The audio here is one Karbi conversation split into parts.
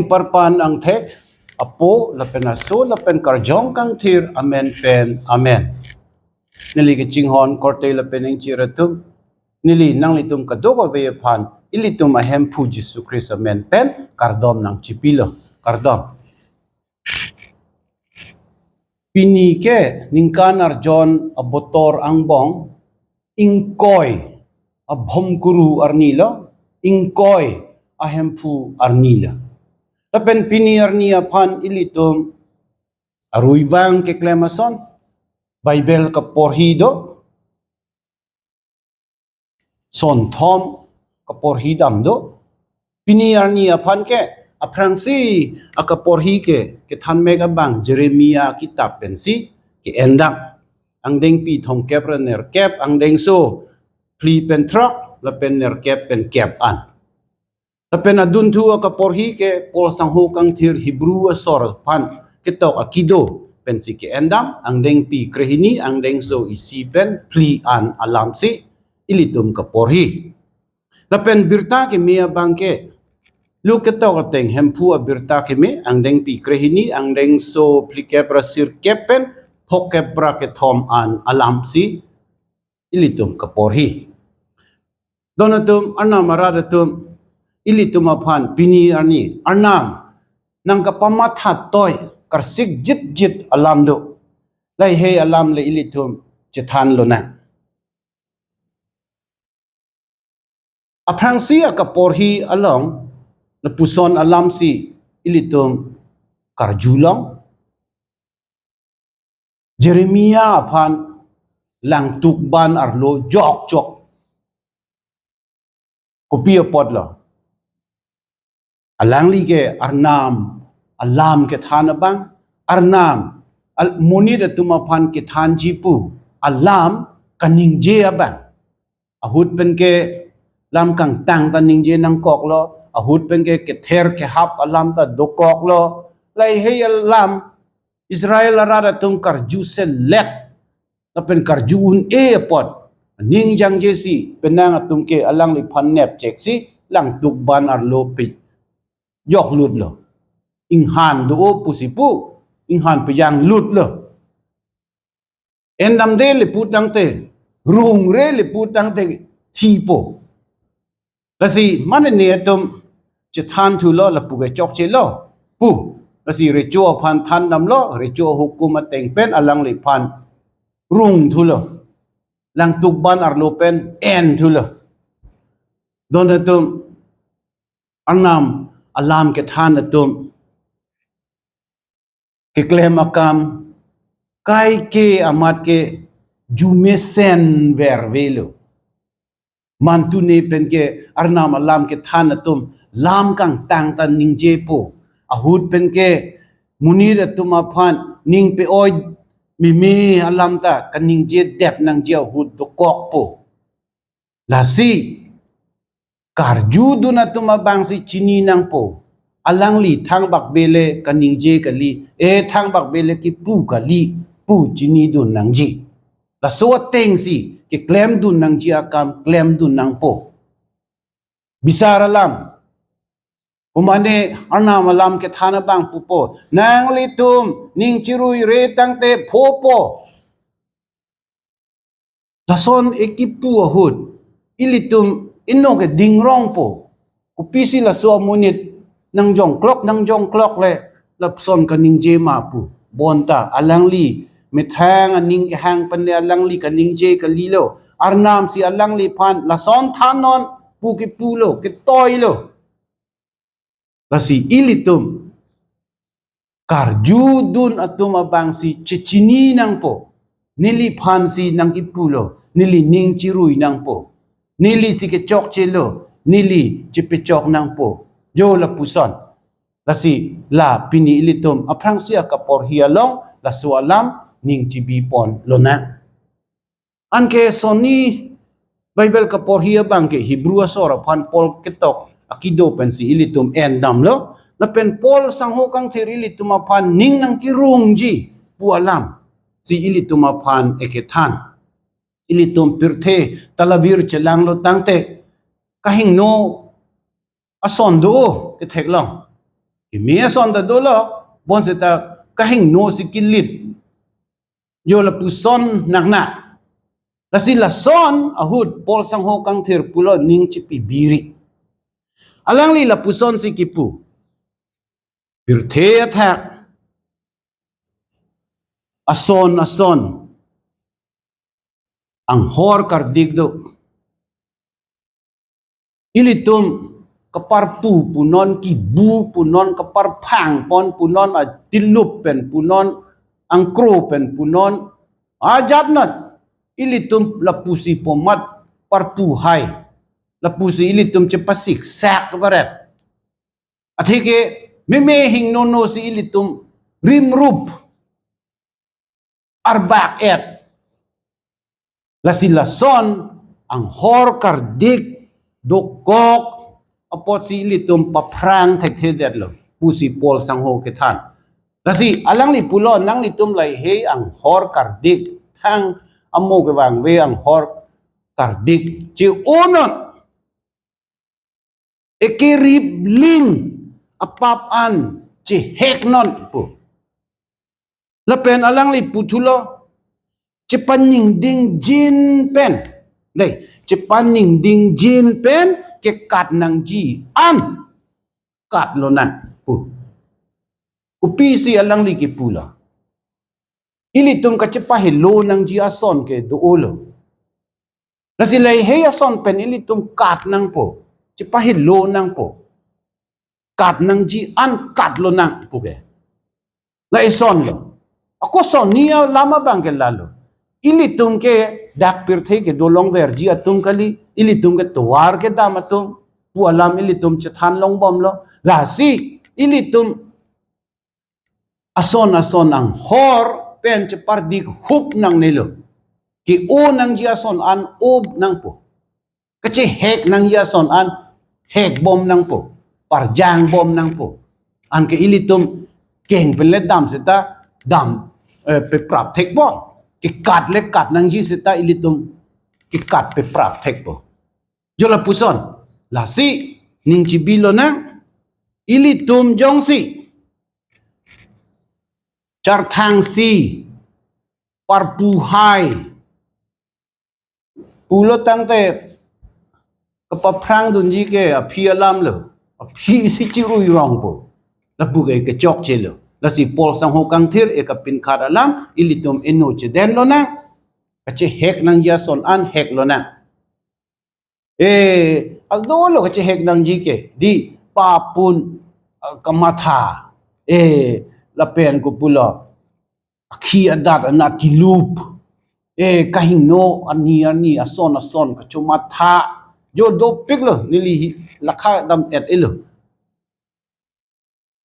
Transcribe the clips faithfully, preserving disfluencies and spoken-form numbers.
Parpan angthek, Apo lapen Aso lapen Karjong Kangthir amen pen, amen. Neli kachinghon korte lapen ingchir atum, neli nanglitum kadokave aphan ilitum aHemphu Jisu Khristo amen pen kardom nangchipilo. Kardom. Pini ke ningkan arjon abotor angbong ingkoi abhomkuru arni lo, ingkoi aHemphu arni lo. Lapen pini arni aphan ilitum arui vang keklem ason Bible kaporhi do, son thom kaporhi dam do. Pini arni aphan ke aphrangsi akaporhi ke kethan mek abang Jeremia kitap pensi ke-en dam. Angdengpi thomkep ra nerkep, angdengso phli pen throk lapen nerkep pen kep an. Lapen adunthu akaporhi ke Paul Sangho Kangthir Hebrew asor aphan ketok akido pensi ke-en dam, angdengpi krehini, angdengso isi pen phli an alamsi ilitum kaporhi. Lapen birta keme abang ke Luke ketok ateng Hemphu abirta keme, angdengpi krehini, angdengso phlikep ra sirkep pen phokep ra kethom an alamsi ilitum kaporhi. Don atum, Arnam arat atum, ilitum aphan pini arni Arnam nangkapamatha toi karsik jitjit alam do. Lahei alam le ilitum chethan lonang. Aphrangsi akaporhi along lapuson alamsi ilitum karjulong. Jeremia aphan langtuk ban arlo jokjok. Kopi apotlo? Alangli ke Arnam alam kethan abang, Arnam al-, monit atum aphan kethanji pu alam kaningje abang. Ahut pen ke lam kangtang ta ningje nangkoklo, ahut pen ke kether kehap alam ta dokoklo. Lahei alam Israel arat atum karju selet lapen karju un-e apot, ning jangjesi penang atum ke alangliphan nepchek si langtuk ban arlo pi joklutlo. Inghan do-o pusi pu, inghan pejang lutlo. En damde le pu tangte, rungre le pu tangte thipo. Lasi mane ne atum chethan thulo, lapu ke chokchelo pu. Lasi recho aphan than damlo, recho ahukum ateng pen alangliphan rung thulo. Langtuk ban arlo pen en thulo. Don atum, Arnam alam kethan atum keklem akam kaike amat ke jumesen vervelo. Mantune pen ke Arnam alam kethan atum lam kangtang ta ningjepo. Ahut pen ke monit atum aphan ning pe-oi meme alam ta kaningje det nangji ahut dokokpo. Lasi karjudun atum abangsi chini nangpo. Alangli thangbak bele kaningje kali, e thangbak bele kipu kali pu chinidun nangji. Laso atengsi keklemdun nangji akam klemdun nangpo. Bisar alam, komane Arnam alam kethan abang pupo, nanglitum ning chirui re tangte phopo. Lason ekipu ahut ilitum inno ke dingrongpo. Kopisi laso amonit nangjongklok nangjongklok le lason kaningje ma pu. Bonta alangli methang aning kehang pen le alangli kaningje kalilo. Arnam si alangliphan lason thannon pu kipulo, ketoilo. Lasi ilitum karjudun atum abangsi chechini nangpo. Neliphansi nangkipulo, neli ning chirui nangpo. Nelisi kechokchelo, neli chepechok nangpo. Jo lapuson. Lasi la pini ilitum aphrangsi akaporhi along laso alam ning chibipon lonang. Anke sonni Bible kaporhi abang ke Hebrew asor aphan Paul ketok akido pensi ilitum en damlo. Lapen Paul sangho kangthir ilitum aphan ning nangkirungji pu alam si ilitum aphan ekethan. Ilitum pirthe talavir chelanglo tangte kahingno ason do ketheklong. Keme ason ta dolo, bonseta kahingno si kilit. Jo lapuson nangnak. Lasi lason ahut Paul sangho kangthir pulo ning chipibiri. Alangli lapuson si kipu. Pirthe athak ason ason anghor kardik do. Ilitum kaparpu punon, kibu punon, kaparphang pon punon, atilup pen punon, angkro pen punon, ajat non. Ilitum lapusi pomat parpu hai. Lapusi ilitum chepasik sak varet. Atheke meme hingnono si ilitum rimrup arbak et. Lasi lason anghor kardik dokok apotsi ilitum paphrang thekthedetlo pusi Paul sangho kethan. Lasi alangli pulo, nanglitum lahei anghor kardik, thang amo kevangve anghor kardik che-onon. Ekerip ling apap an chehek non pu. Lapen alangli puthulo, chepaningdingjin pen. Dei, chepaningdingjin pen kekat nangji an kat lonang pu. Kopisi alangli kipulo? Ilitum kachepahelo nangji ason ke do-olo. Lasi lahei ason pen ilitum kat nangpo, chepahelo nangpo. Kat nangji an kat lonang pu ke. La ison lo. Ako sonni alam abang ke lalo. Ilitum ke dak pirthe kedo longverji atum kali, ilitum ke tovar kedam atum pu alam ilitum chethan longbomlo. Lasi ilitum ason ason anghor pen chepardik hup nangnelo. Ke-o nangji ason an up nangpo. Kachehek nangji ason an hekbom nangpo. Parjangbom nangpo. Anke ilitum keng pen le dam seta dam, eh, peprap thekpo. Kekat le kat nangji seta ilitum kekat peprap thekpo. Jo lapuson. Lasi ning chibi lonang, ilitum jongsi charthangsi parpu hai pulo tangte kapaphrang dunji ke aphi alam lo, aphi si chirui rongpo. Lapu ke kechokchelo. Lasi Paul sangho kangthir ekapinkhat alam ilitum eno chedeng lonang. Kachehek nangji ason an hek lonang. Eh, adolo kachehek nangji ke, dei, papun, ah, kamatha, eh, lapen kopulo, akhi adat anat kilup, eh, kahingno ani ani ason ason kachomatha, jo dopiklo, neli hi lakha dam et-elo.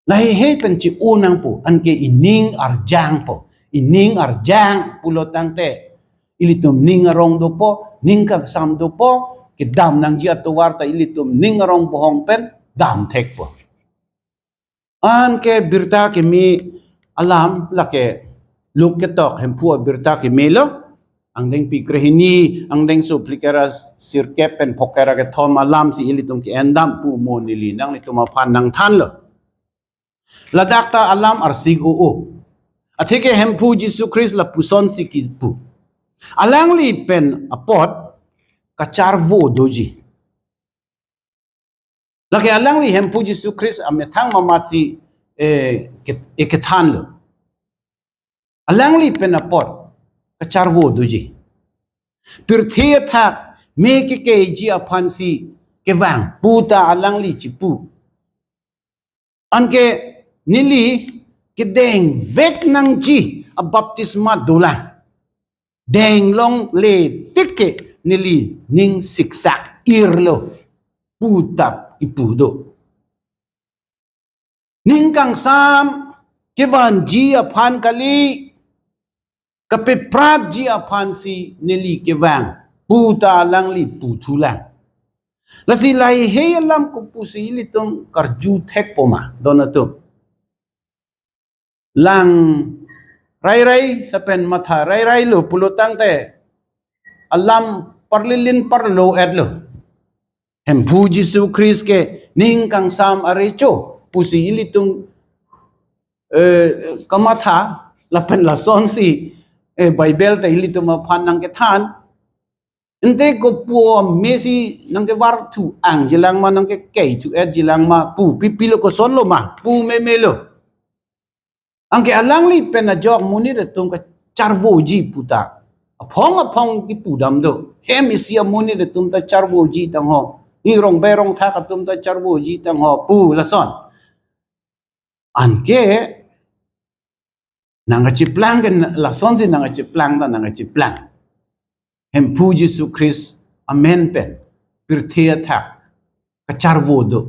Lahei pen che-o nangpo, anke ining arjangpo. Ining arjang pulo tangte ilitum ning arong dopo, ning kangsam dopo, kedam nangji atovar ta ilitum ning arong bohong pen dam thekpo. Anke birta keme alam lake Luke ketok Hemphu abirta kemelo, angdengpi krehini, angdengso phlikep ra sirkep pen phokep ra kethom alam si ilitum ke-endam pu mo neli nanglitum aphan nangthanlo. Ladak ta alam arsik o-o. Atheke Hemphu Jisu Christ lapuson si kipu. Alangli pen apot kacharvo doji. Lake alangli Hemphu Jisu Christ amethang mamat si, eh, ke-, eh, kethanlo. Alangli pen apot kacharvo doji. Pirthe athak me kekeji aphan si kevang pu ta alangli chipu. Anke neli kedengvek nangji abaptisma dolang. Deng longle tik ke neli ning siksak irlo pu ta kipu do. Ning kangsam kevanji aphan kali, kapepratji aphan si neli kevang pu ta alangli puthulang. Lasi lahei alam kopusi ilitum karju thekpo ma, don atum? Lang rairai lapen matha rairai lo pulo tangte alam parlilin parlo-etlo. Hemphu Jisu Christ ke ning kangsam arecho, pusi ilitum, eh, kamatha, lapen lasonsi, eh, Bible ta ilitum aphan nangkethan. Ante kopu amesi nangkevar thu ang jilang ma, nangkekei thu et jilang ma, pu pipilo, kosonlo ma, pu memelo. Anke alangli pen ajok monit atum kacharvoji puta aphong aphong kipudam do. Hem isi amonit atum ta charvoji tangho. Ni rongbe rongthak atum ta charvoji tangho pu lason. Anke nangkachiplang ke lasonsi nangkachiplang ta nangkachiplang. Hemphu Jisu Christ amen pen pirthe athak kacharvo do.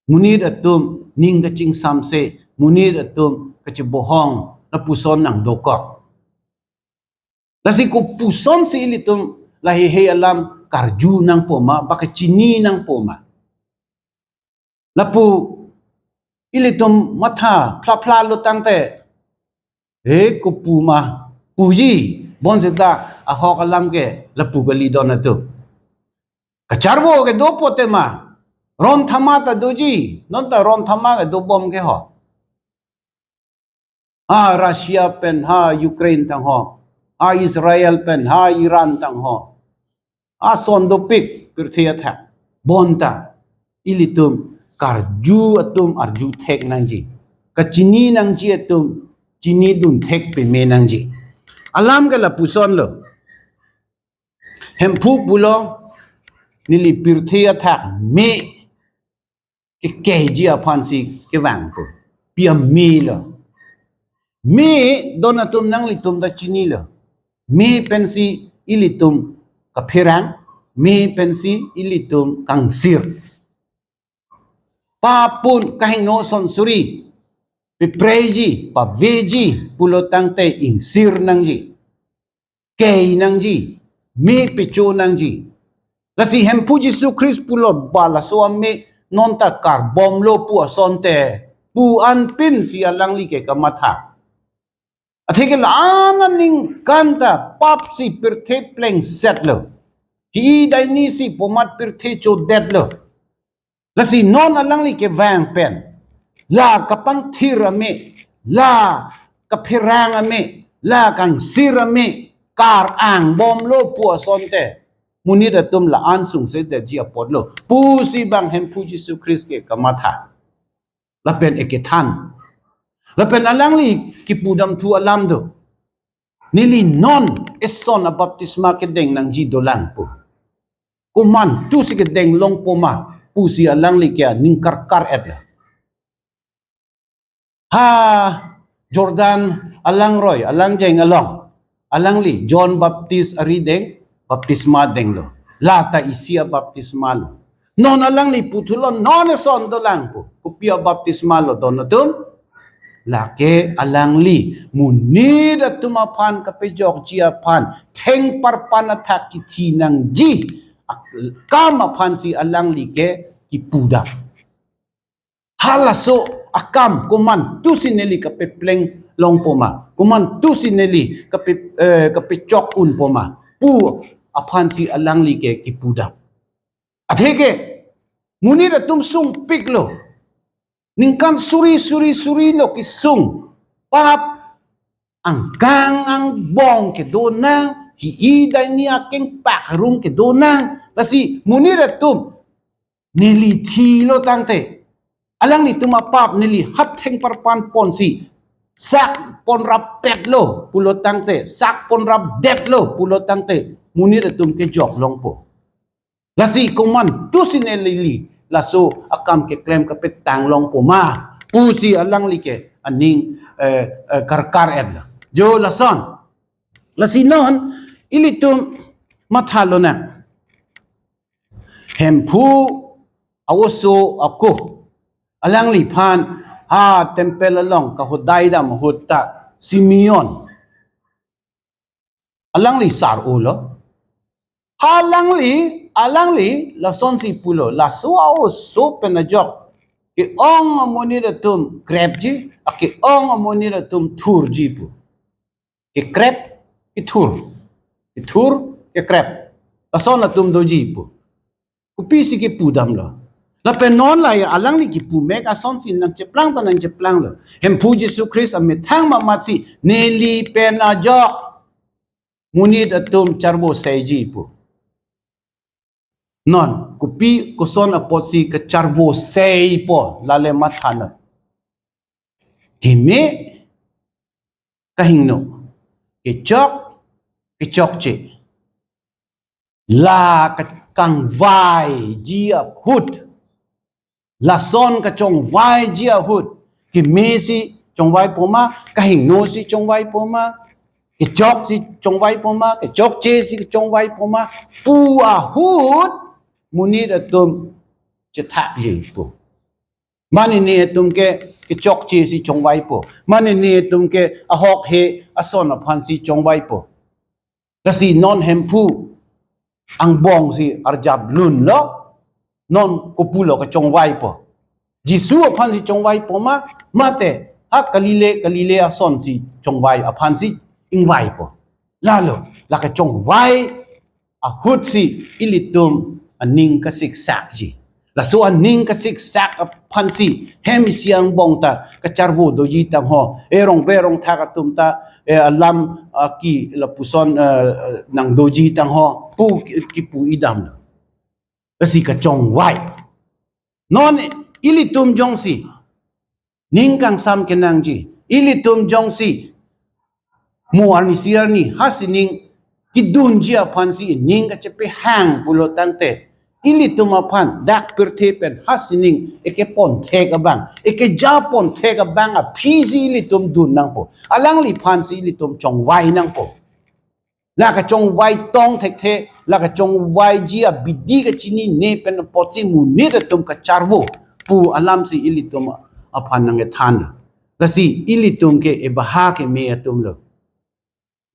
Monit atum ning kachingsamse, monit atum kachebohong, lapuson nangdokok. Lasi kopusonsi ilitum lahei hei alam karju nangpo ma, ba kachini nangpo ma. Lapu ilitum matha phla phla lo tangte, he kopu ma, puji, bonseta ahok alam ke lapu kali don atum. Kacharvo ke dopo tema, ron thama ta doji, non ta ron thama ke dobom ke ho. Ha Russia pen, ha Ukraine tangho, ha Israel pen, ha Iran tangho, ha son dopik pirthe athak. Bonta ilitum karju atum arju thek nangji, kachini nangji atum chinidun thek peme nangji. Alam ke lapuson lo. Hemphu pulo, neli pirthe athak me kekeji aphansi kevangpo. Pi ame lo. Me don atum nanglitum ta chinilo. Me pensi ilitum kapherang, me pensi ilitum kangsir. Papun kahingno son suri, pepreji, paveji pulo tangte ingsir nangji, kei nangji, me pecho nangji. Lasi Hemphu Jisu Christ pulo ba laso ame non ta karbomlo pu asonte, pu anpinsi alangli ke kamatha. Atheke la-an aningkan ta papsi pirthe plengsetlo. Hi daini si pomat pirthe chodetlo. Lasi non alangli kevang pen, la kapangthir ame, la kapherang ame, la kangsir ame kar-angbomlo pu asonte, monit atum la-an sungsedetji apotlo pusi bang Hemphu Jisu Christ ke kamatha. Lapen ekethan. Lapen alangli kipudam thu alam do. Neli non eson abaptisma kedeng nangji dolang pu. Komantusi kedeng longpo ma pusi alangli ke aning karkar-etlo. Ha Jordan alangroi, alangjeng along, alangli John Baptist ari deng, baptisma denglo. La ta isi abaptisma lo. Non alangli puthulo, non eson dolang pu. Kopi abaptisma lo don atum? Lake alangli monit atum aphan kapejokji aphan thengparpan athak kithi nangji akam aphansi alangli ke kipudam. Halaso akam komantusi neli kapepleng longpo ma, komantusi neli kape, eh, kapechok unpo ma pu aphansi alangli ke kipudam. Atheke monit atum sungpiklo. Ningkan suri suri suri lo kesung. Pap angkang angbong kedo nang, hi-i daini akeng pak rung kedo nang. Lasi monit atum neli thilo tangte, alanglitum apap neli hat thengparpan ponsi sak ponrap petlo pulo tangte, sak ponrapdetlo pulo tangte, monit atum kejok longpo. Lasi komantusi neli laso akam keklem kapetang longpo ma pusi alangli ke aning, eh, eh, karkar-etlo. Jo lason. Lasi non ilitum mathalo na. Hemphu a-oso ako, alangliphan ha temple along kahodai dam ahut ta Simeon, alangli sar-olo. Ha alangli, alangli lasonsi pulo, laso a-oso pen ajok ke-ong amonit atum krepji, ake-ong amonit atum thurji pu. Kekrep, kethur. Kethur, kekrep. Lason atum doji pu. Kopisi kipudamlo? Lapen non la alangli kipu mek asonsi nangcheplang ta nangcheplanglo. Hemphu Jisu Christ amethang mamatsi neli pen ajok monit atum charvo seiji pu. Non, kopi koson apotsi kacharvo seipo, lale mathanon. Keme, kahingno, kechok, kechokche. La ka-, kangvaiji ahut. Lason kachongvaiji ahut. Kemesi chongvaipo ma, kahingnosi chongvaipo ma, kechoksi chongvaipo ma, kechokchesi chongvaipo ma, pu ahut monit atum chethakji pu. Mane ne atum ke kechokchesi chongvaipo. Mane ne atum ke ahok he ason aphansi chongvaipo. Lasi non Hemphu angbongsi arjap lunlo, non kopulo kachongvaipo. Jisu aphansi chongvaipo ma, mate ha Galile, Galile asonsi chongvai aphansi ingvaipo. Lalo, la kachongvai ahutsi ilitum aning kasiksakji. Laso aning kasiksak aphansi hem isi angbong ta kacharvo doji tangho. E rongbe rongthak atum ta, e alam, a, ke lapuson, e, nangdoji tangho pu ki-, kipu idamlo. Lasi kachongvai. Non ilitum jongsi ning kangsam kenangji, ilitum jongsi mo arnisi arni ha sining kedunji aphansi ning kachepehang pulo tangte, ilitum aphan dak pirthe pen ha sining ekepon thek abang, ekeja pon thek abang aphisi ilitum dun nangpo. Alangliphansi ilitum chongvai nangpo. La kachongvai tong thekthe, la kachongvaiji abidi kachinine pen apotsi monit atum kacharvo pu alamsi ilitum aphan nangkethanlo. Lasi ilitum ke ebaha keme atumlo.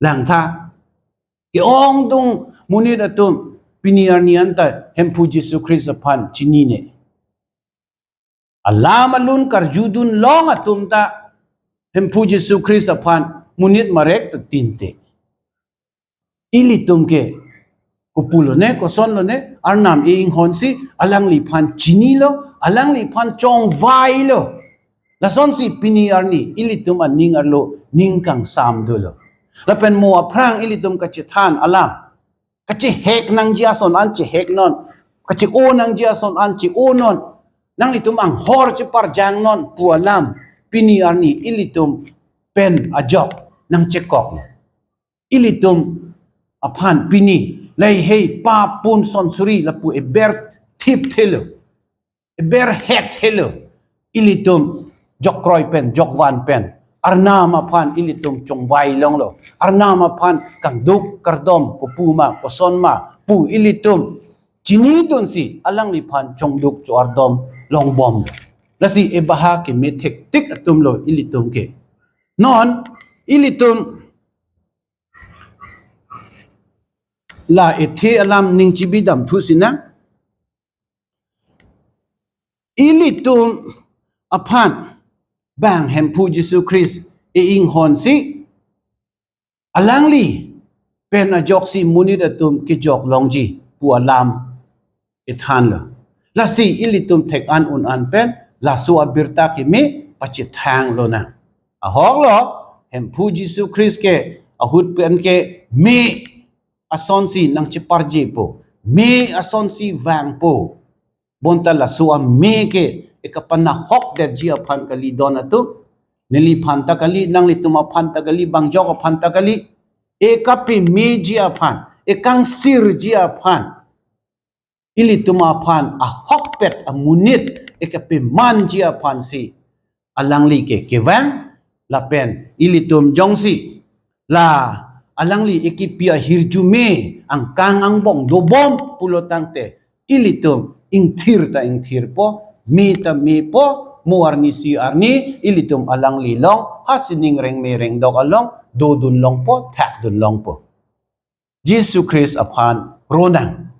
Langtha, ke-ongdung monit atum pini arni anta Hemphu Jisu Christ aphan chinine. Alam alun karjudun long atum ta Hemphu Jisu Christ aphan monit marek ta tinte. Ilitum ke kopulone, kosonlone, Arnam e-inghonsi alangliphan chinilo, alangliphan chongvailo. Lasonsi pini arni ilitum aning arlo ning kangsam dolo. Lapen mo aphrang ilitum kachethan alam, kachehek nangji ason an cheheknon, kache-o nangji ason an che-onon, nanglitum anghor cheparjangnon pu alam pini arni ilitum pen ajok nangchekoklo. Ilitum aphan pini lahei pap pun sonsuri lapu eberthip thelo, eberhek helo. Ilitum jokkroi pen, jokvan pen Arnam aphan ilitum chongvai longlo. Arnam aphan kangduk kardom kopu ma, koson ma pu ilitum chinidunsi alangliphan chongduk cho-ardom longbomlo. Lasi ebaha keme thektik atumlo ilitum ke. Non ilitum la ethe alam ning chibidam thu sinang. Ilitum aphan bang Hemphu Jisu Christ e-inghonsi alangli pen ajoksi monit atum kejok longji pu alam ethanlo. Lasi ilitum thek-an un-an pen laso abirta keme pachethang lonang. Ahoklo, Hemphu Jisu Christ ke ahut pen ke me asonsi nangcheparjepo, me asonsi vangpo. Bonta laso ame ke ekapanahokdetji aphan kali don atum. Neliphan ta kali, nanglitum aphan ta kali, bangjok aphan ta kali. Ekapemeji aphan, ekangsirji aphan, ilitum aphan ahokpet amonit ekapemanji aphansi alangli ke kevang, lapen ilitum jongsi la alangli ekipi ahirjume angkang angbong dobom pulo tangte, ilitum ingthir ta ingthirpo, me ta mepo, mo arnisi arni ilitum alangli along ha sining rengme rengdok along dodun longpo, thakdun longpo. Jisu Christ aphan ronang.